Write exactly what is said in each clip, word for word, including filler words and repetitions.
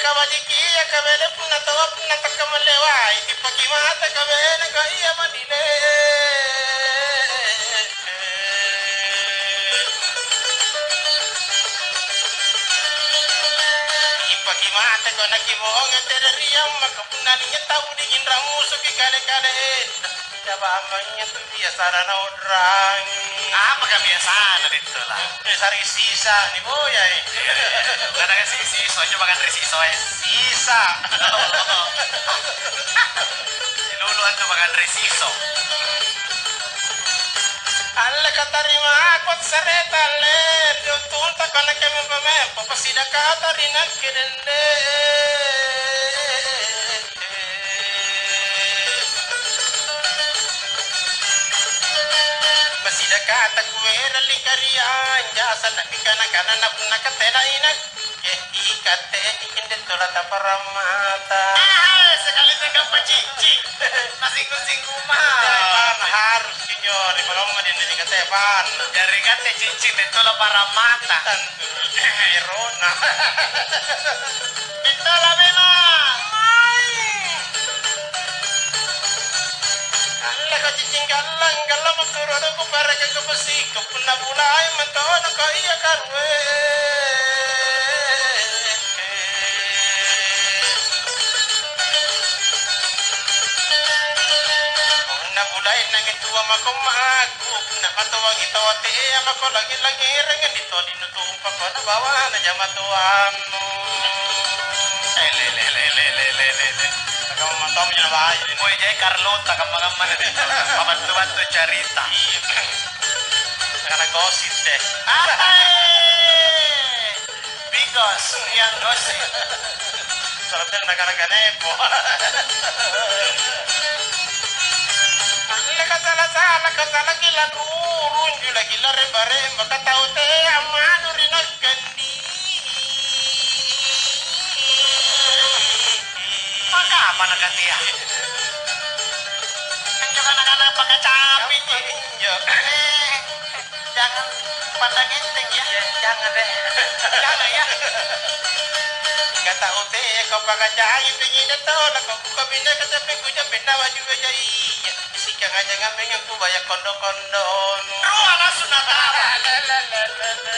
Kabajikia kabene punna taua punna takkamallewai, tippaki mata kabene ka ia manile. Tippaki mata ko nakibohonga tere riammaka punna nia tau dingin ramusuki kale-kale. Coba ammanya tu biasana naurang. Apa kebiasaan itu lah? Eh, sari sisa ni boyai. Bukan dengan si siso, coba kan resiso eh. Sisa. Lulu antu makan resiso. Alle katarima aku sareta alle. Piuttunta kana kemempa-mempa pasidakata ri nakke dende. Masidakata kuerang lingkariang, jasa nakkana-kana napunna katena inakke, ikatte ikinne tola taparang mata. Ah, sekali tegappa cincin, nasinggung-singgung mah. Harus kinyori, makamma dinne dikatepang. Jari katte cincin, tola parang mata. Tantu, erona. Bettola memang. Mai. Alleko cicing gallang, gallang makkuro doko paraka ko pesiko, punna bulai mantono ko iya karue. Punna bulai nangi tua makomma aku, punna matoangi tau tea mako langi-langirang di todino. Tumpako nabawana jamatoammu. Eh, le, le, le. Nakamma tommi nabaji. Poi jai Carlota kamma-kamma na deh. Pabattu-battu carita. Iya. Karena gosip deh. Ahai. Bigos yang gosip. Salah bilang nakana-kana epo. Alle kasala-sala, kasalaki lanrurung, julaki laremba-remba, katau tea manu ri nakkandi. Maka apa nakatea? Anjo kana-kana pakacapi. Apa injo? Eh. Jangan pandang enteng ya. Ya, jangan deh. Jangan ya. Enggak tahu teh, kau pakai cahaya pengen tahu lah kau buka bina kata pengen punya bina baju aja iya. Sikang aja ngameng aku bayar kondo-kondonu. Rua langsung natara.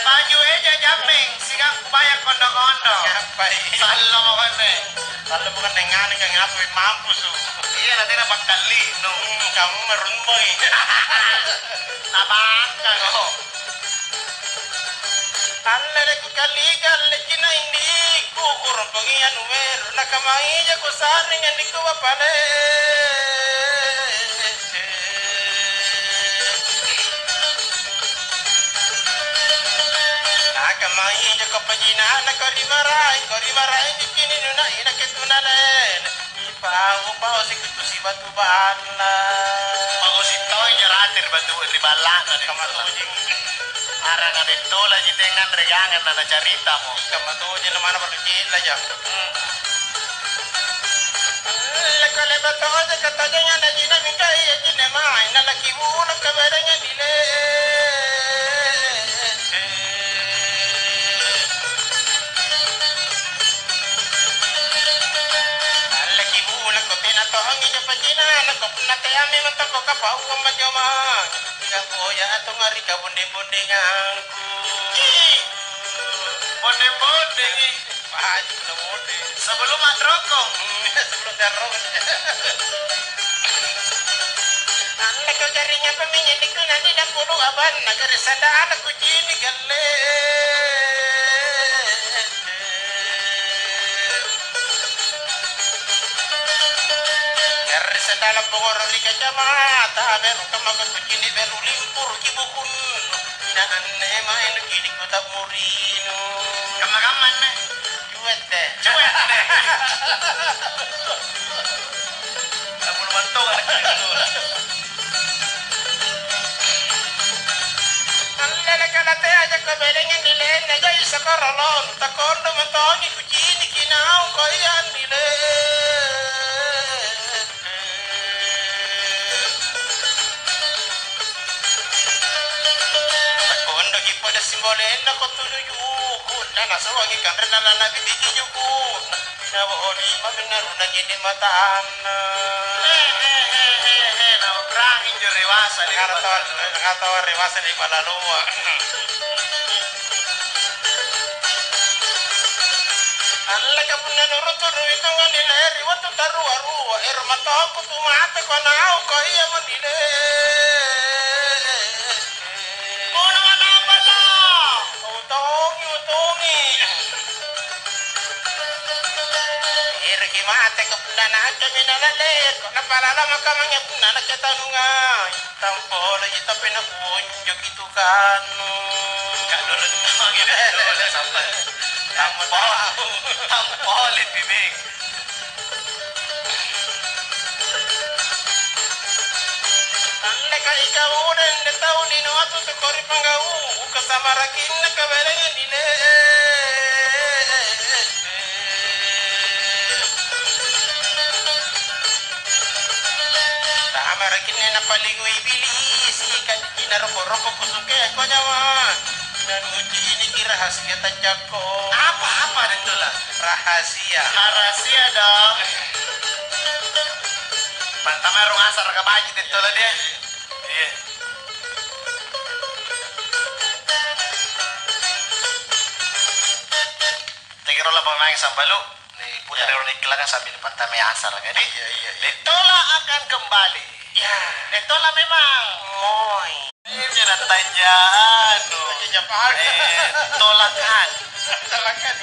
Baju eja jammeng, sikang aku bayar kondo-kondo. Ngapai? Sallo mo kene. Sallo mo kene ngane kang apa mampu su. Iya, nanti na pakkalli no. Hmm, kamu merumboi. Nabangka kok. Allere kukalika, allekina indikku, kurumpengi anu eru, nakamaija kusa'ring andikku bapale. Nakamaija ko pajinana ko ri maraeng, ko ri maraeng bikini nuna inakke tunalele. Pau-pau sikutu sibatu balla. Pau sitoi jarate ri batu ri balla'na ri kamatuji. Aranga bettola ji tengang regangan na nacarita mo. Kamatuji na mana baru cilla ja. Leko leba toja katajenga na jina mingka iya jine mai na laki bulu kabaranya dile. Alleki bulako tena tongi ja pacinanako, punna teami mantako kapauang majomang. Tinggal boya atau ngari kabondeng-bondengangku. Ih, bondeng-bondengi. Baji punna bondeng. Sebelum adrokong. Hmm, sebelum darokong. Alleko jarinya paminyikku nanti dapulu abanna gare sandala kucini galle. Gare sandala pogoro ri kacamata, beru kamma kucini beru limpuru ki bukunnu. Ina anne mae nucini kota murinu. Kamma-kamma anne. Cuette. Cuette. Tabulu mantong. Alle nakalatea jako belengang nilenna jai sakaralon. Takondo mantongi kuciniki naung ko iya nile. Takondoki pada simbolenna ko tunu juku', Kana suangi kanrena lanabi tiji juku. Pinawa oli maminna runa jede matanna. He, he, he, he, he, naubrangi injo rewasa ri Ngatawa, ngatawa rewasa ri Malaloa. Alleka punna nuruttu ri tonga nilaeri wattu tarua-rua, ero' matoko tu mate ko naung ko iya manile. Kono anabala. Utongi, utongi. Ereki mate ko punna nakke minalalle, ko napalala maka mange punna nakke tanungai. Tampoloji tapi nakuonjoki tukanu. Kak Dorotto gitu, sampai. Tampol-, tampol itu, Bing. Andeka ikau dende tau lino atu tukori panggau, kasamarakinna kabelenga nile. Tamarakinne napalingu ibilisi, kanjina roko-roko kusukeko nyawa. Nanuciniki rahasia tanjakko. Apa-apa, Daeng Tola? Rahasia. Rahasia dong. Pantama rung asara kabaji Daeng Tola deh. Iya. Tegi rolla pemain sambalu. Nih, punya iya. Rero nikkelakang sambil pantamai asar, kan? Iya, iya, iya. Daeng Tola akan kembali. Ya. Daeng Tola memang. Moi. Ini natanja anu. Natanja apa? Eh, tolakan. Tolakan.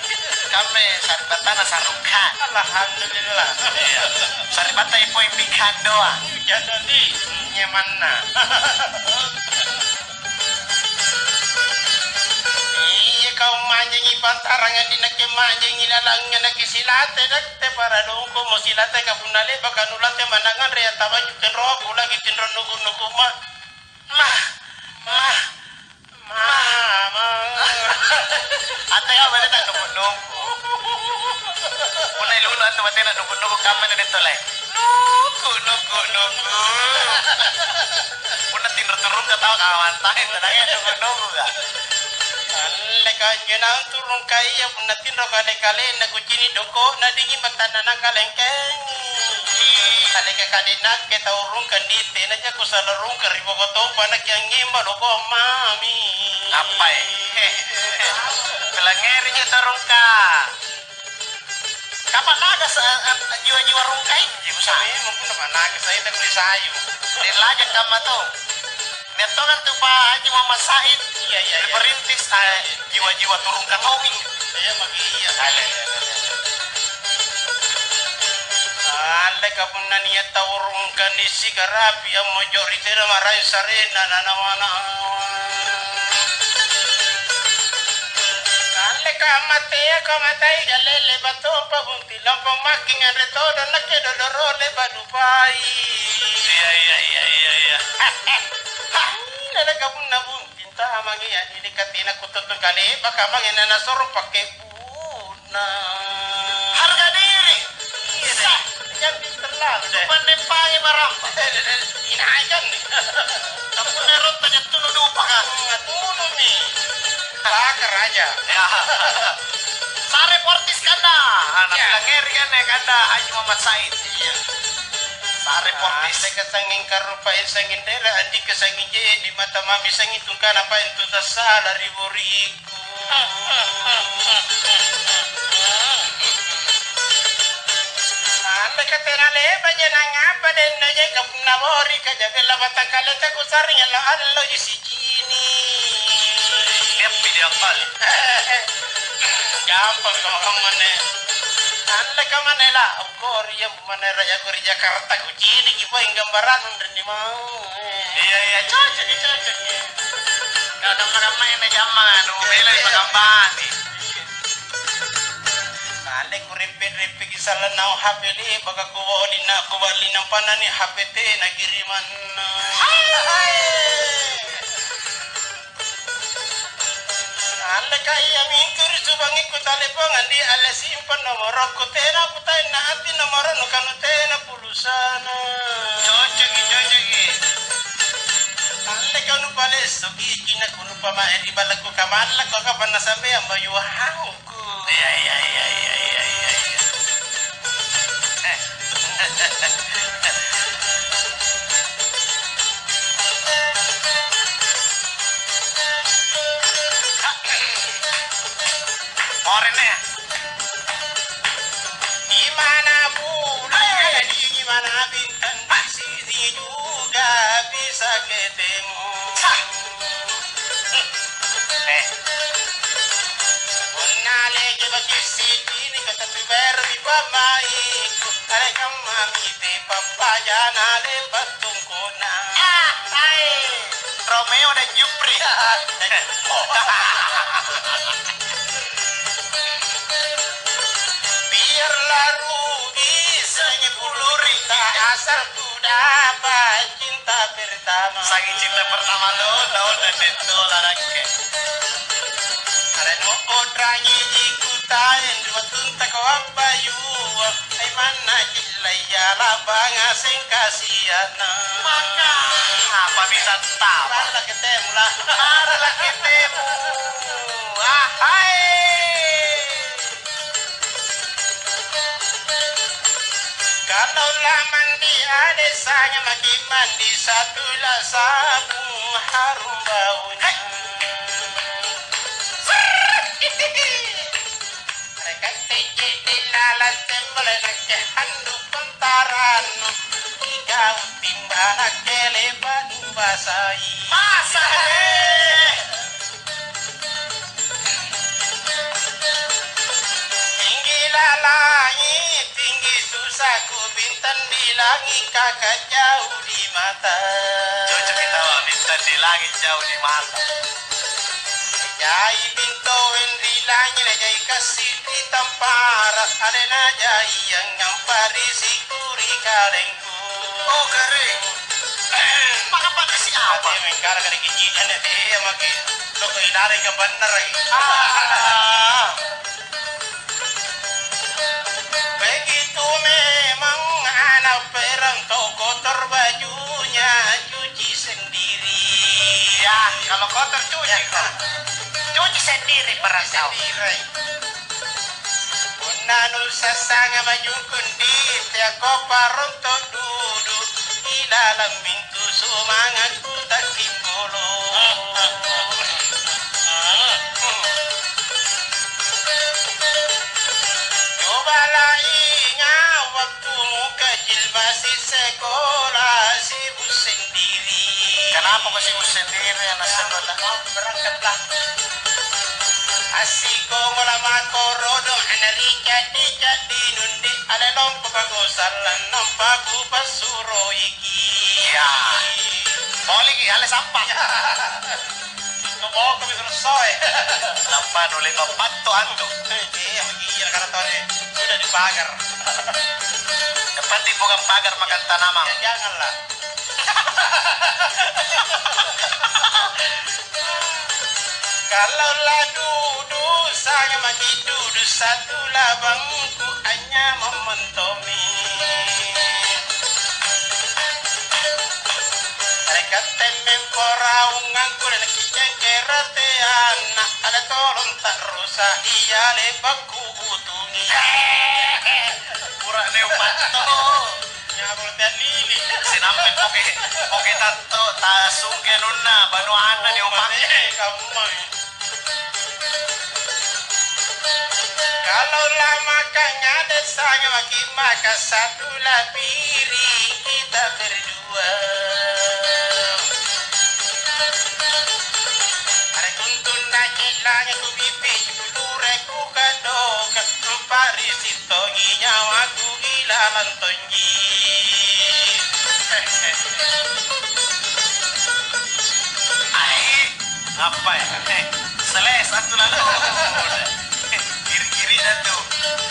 Kami saribatana sarukan. Alhamdulillah. Iya. Saribata ipo imbikan doang. Jatuh di nyamanna. Iya, kau manjangi pantaranga di nakke manjangi lalangnya nakke silate, nakke pada dongko mo silate ka punna le'baka nulate manang anre ya tabaju tenroku lagi tenro nuku-nuku ma. Ma, ma, ma, ma. Ate apa tena nuku-nuku? Punna ilulu antu batena nuku-nuku kamma na detto lai. Nuku, nuku, nuku. Punna tinro turungka tau kawantae, tenaya nuku-nukuka. Alleka anjo naung turungka iya, punna tinro kale-kalenna kucini' doko'na dinging battanna nakalengkengi. Alleka kale nakke tau rungka nitte, naja kusala rungka ri boko tompa nakke angngimba loko mami. Appai? Pelangngeri je tarungka. Kapang naga sa-, a-, a-, jiwa-jiwa rungkaiji, Bos. Memang punna managa saita kuli sayu. Ri lajang kamma to. Nia' tongang tu Pak Haji Muhammad Said. Iya, iya, iya. Riperintis, eh, jiwa-jiwa turung katongi. Iya, magi iya. Alleka punna nia' tau rungka nisika rapi ammojo ri tena maraeng sarena nanawana. Alleka ammateako matai jalele battompa bunting lompo making anre todong nakke dodoro le'ba' dupai. Iya, iya, iya, iya, iya. Ina leka punna bunting tamangi anili katina kutottong kale baka mange nanasoro pakke bunna. Harga diri. Iya, deh. Sah, jambi terlalu, deh. Panne pange baramba. Inai kan? Kapunna rotta jattunu dupaka. Ngatulumi. Baka raja. Ya. Sare portis kanda. Anak iya. Bilang ngeri kan ya kanda Haji Muhammad Said. Iya. Sare portis. Ate kasanging karupai sanging dera andi kasanging je di mata mami sanging tungkana paeng tu tassala ri boriku. Andeka tena le'ba' ja nangapa denno jaika punna bori ka jabella batangkaleta kusa'ring allo-alloji sicini'. Niappi dia pale. Gampang kamma-kamma ne. Andeka manela, kori yang manera jako ri Jakarta kuciniki poeng gambarannu ri mau. Iya, iya, cocok, cocok. Kau kamma-kamma yang jamma, nu bela di Pakambani. Kale kurempe-rempeki sallang naung H P le'baka kubalinna, kuballi nampanna ni H P tena kirimanna. Alleka iami tu ri subangi kutallepong andi alle simpan nomorokku, tena kutaenna ati nomoronu kanu tena pulsana. Cocoki, cocoki. Alleka nupale Suki cina kunupa mae ri ballakku kamallakko kapanna sampeang bayu hangku. Iya, iya, iya, iya, iya, iya, iya. Eh. Orene. Di mana bulan, di mana bintang, di sini juga bisa ketemu. Sah. Eh. Punna le'baki sicini, kau tapi baru di pamaiku. Are kammami te pappajana le'ba tungkona. Ah, hai. Romeo dan Jupri. Biarlah rugi sepuluh rita, asal ku dapat cinta pertama. Sanging cinta pertama lo, lo dan detto la nakke. Are no odrangi jiku taen dua tunta ko abbayuang. Hai manna cillaya labanga seng kasiana. Maka apa bisa tama? Mari la ketemu lah. Mari la ketemu. Ahai. Kalau lamang di adesanya maki mandi satu la sabung harum baunya. Hai. Rekatte je'ne' lalang tembole nakke handu pantarannu, ikau timba nakke le'ba' nubasai. Masa, eh? Tinggi lalangi, tinggi susaku, bintang di langit kaka jauh di mata. Cocok kita, bintang di langit jauh di mata. Jai bintoeng ri langi', najai kassi' ri tampara', alena jaiangang parisiku ri kalengku. Oh, gareng. Maka pada siapa? Ate mengkara kare kici'na tea maki. Loko inareka bannaraki. Ah. Begitu memang anak perang tau kotor bajunya, cuci sendiri. Ya, kalau kotor cuci. Ya. Cuci sendiri perang tau. Sendiri. Punna nusassanga bajungku ndi, teako paronto' dudu, ilalang mintu sumangakku takkimbolo. Coba lainga waktu muka jilbasi sekolah sibuk sendiri. Kenapa kau sibuk sendiri, anak sekolah? Mau berangkatlah. Assikongo lamako rodong, ana' ri caddi-caddi nundi, ale lompo paku sallang nampa kupassuroiki. Iya. Poliki, ale sampah. Koboko mi selesai. Nampa nulle pappatto antu. Eh, iya, iya, karena tadi sudah dipagar. Yang penting bukan pagar, makan tanaman. Ya, janganlah. Kalau la dudu, saya maki dudu satu labangku anyamang mentomi. Rekatte mempo raungangku dan kijeng kerateanna, ada tolong tak rusak ia lebakku butungi. Pura neo matto. Nyabol teallili. Sinampe poke, poke tatto, tasungke anunna, banuanna neo mate. Kammai. Kalau lamakang ada saya maki maka satu lapiri kita berdua. Are tuntunna cellanya tu bibi, tu lure ku kadoka, rupa ri sittongi nyawaku ilalang tonji. Ai, apa ya? Eh, seles satu lalu. Kiri-kiri dan tu.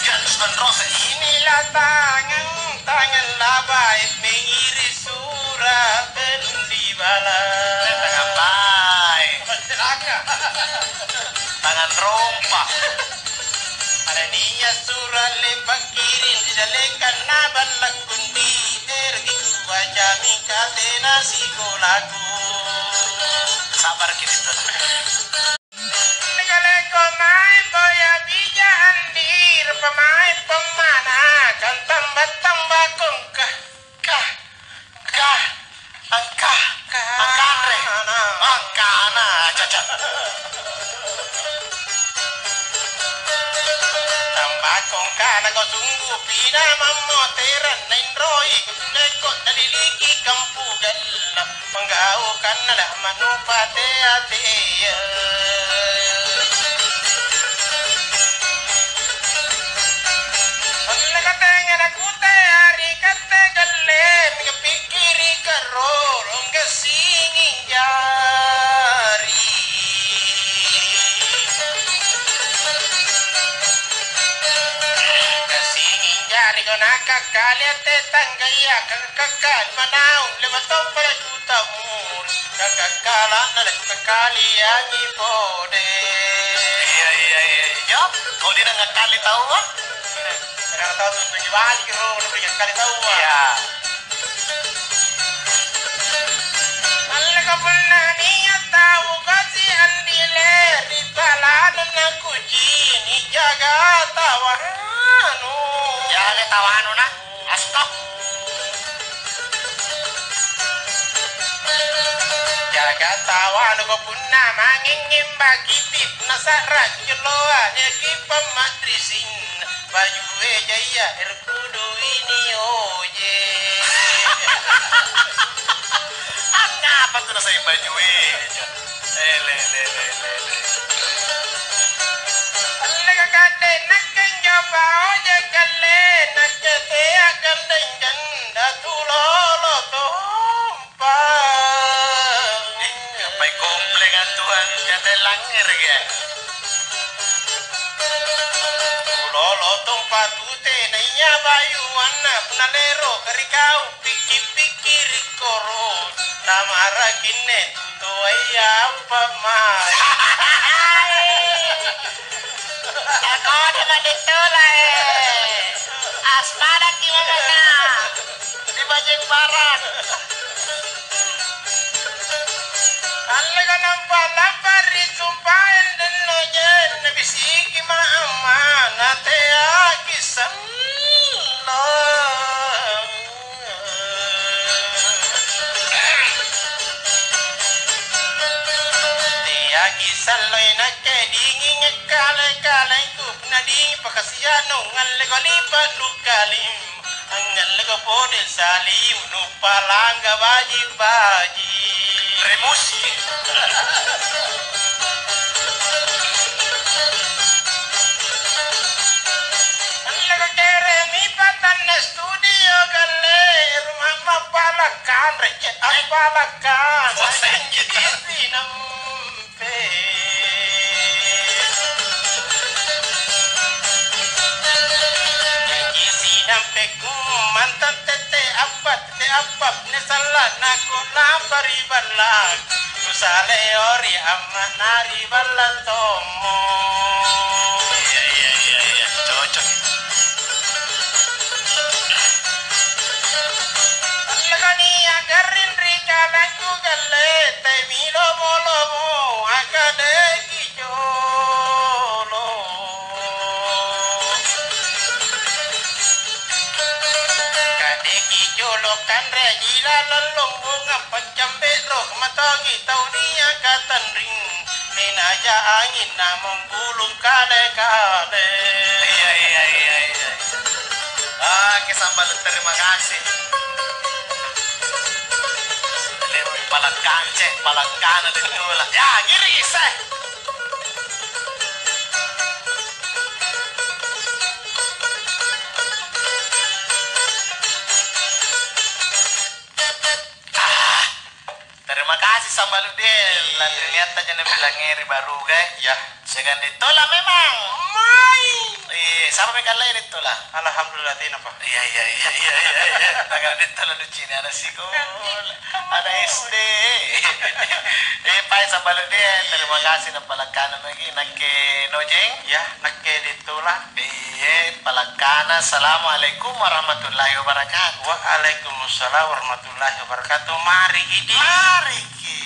Guns N' Roses. Inilah tangan, tangan labai mengiris surat belum dibalas. Tangan baik. Tangan rompa. Ada niat surat lepak kirim di dalekan na ballak kundi, tergi kubaca mingka tena sikolaku. Sabaraki, Daeng. Kaleko mae boya bija andi, rupa mae pemmanakang tamba-tamba kongka. Kah, kah, angkah, angkanre, angkana, caca. Tambakong kana kau sungguh pina mammoterang nainroi, kutunekko naliliki kampuganna, panggaukanna dah manupatea-tea. Punna katenga nakutea ri katte galle, mingka pikkirika rolo, gassinging jari. Gassinging jari kau nakakkali ate tanggaya, kakakkali manaung lima tompa. Tammuri, kakakkala'na nakaliangi pode. Iya, iya, iya, iya. Kodi nangakkali taua? Nakana tau tuntuki bajiki ro, nakaliangi taua. Iya. Alleka punna nia' tau kasi andile ri talana nakucini' jaga tawanu. Jaga tawanu na. Asto. Jaga tawanuko punna mangengngeng bakipi nasa'ra joloa niaki pammadrising bajue jaia ero kudu ini oje. Angngapa tu nasai bajue? Ele, ele, ele, ele. Alleka kande nakke njo paoje kalle, nakke tea gandeng janda tulolo tompa. Ih, pai kompleng antuang janda langngereke. Tulolo tompa tu tenaya bayuanna punna lero ri kau. Pikki-pikkiri koro, namarakinne tu toaya ampammai. Akoda madettola, eh. Aspadakki mamana. Di bajeng barang. Alleka nampa lampa ri sumpaeng denno jenna bisiki ma amma na teaki sallo. Teaki salloi nakke dinging kale-kalengku, punna dinging pakasia'nu ngalleko lipa' nu kalim, angngalleko pole salim nu palangga baji'-baji'. Remuski. Alleko keremi patanna studio galle, rumah mapala kanre, ce, appala kanre. Bosan kita. Isi nampe. Isi nampe ku mantang tette appat. Te appa' punna salla' nakko lampa ri balla', kusaleori amma'na ri balla' tommo. Iya, iya, iya, iya, cocok. Allekania garring ri kalangku galle, temi lomo-lomo, akadeki jolo. Kadeki jolo kanre jila lallong bonga paccambe' ro matongi tau niaka tanring. Tenaja anging namunggulung kale-kale. Iya, iya, iya, iya. Oke, sambalu terima kasih. Lewi palakkance, palakkana bettula. Ya, giri isai. Ah, terima kasih Sambalu Del, na ternyata jana bilangeri baruga, eh. Ya. Siagang Dettola memang. Mai. Eh, sapa mekallai Dettola? Alhamdulillah, tena, Pak. Iya, iya, iya, iya, iya, iya. Tangan Dettola nucini anak sikola. Ada S D. Eh, Pak Sambalu Del, terima kasih na palakkana maki nakke Nojeng. Ya, nakke Dettola. Iya, palakkana. Assalamualaikum warahmatullahi wabarakatuh. Waalaikumsalam warahmatullahi wabarakatuh. Mari idi. Mariki.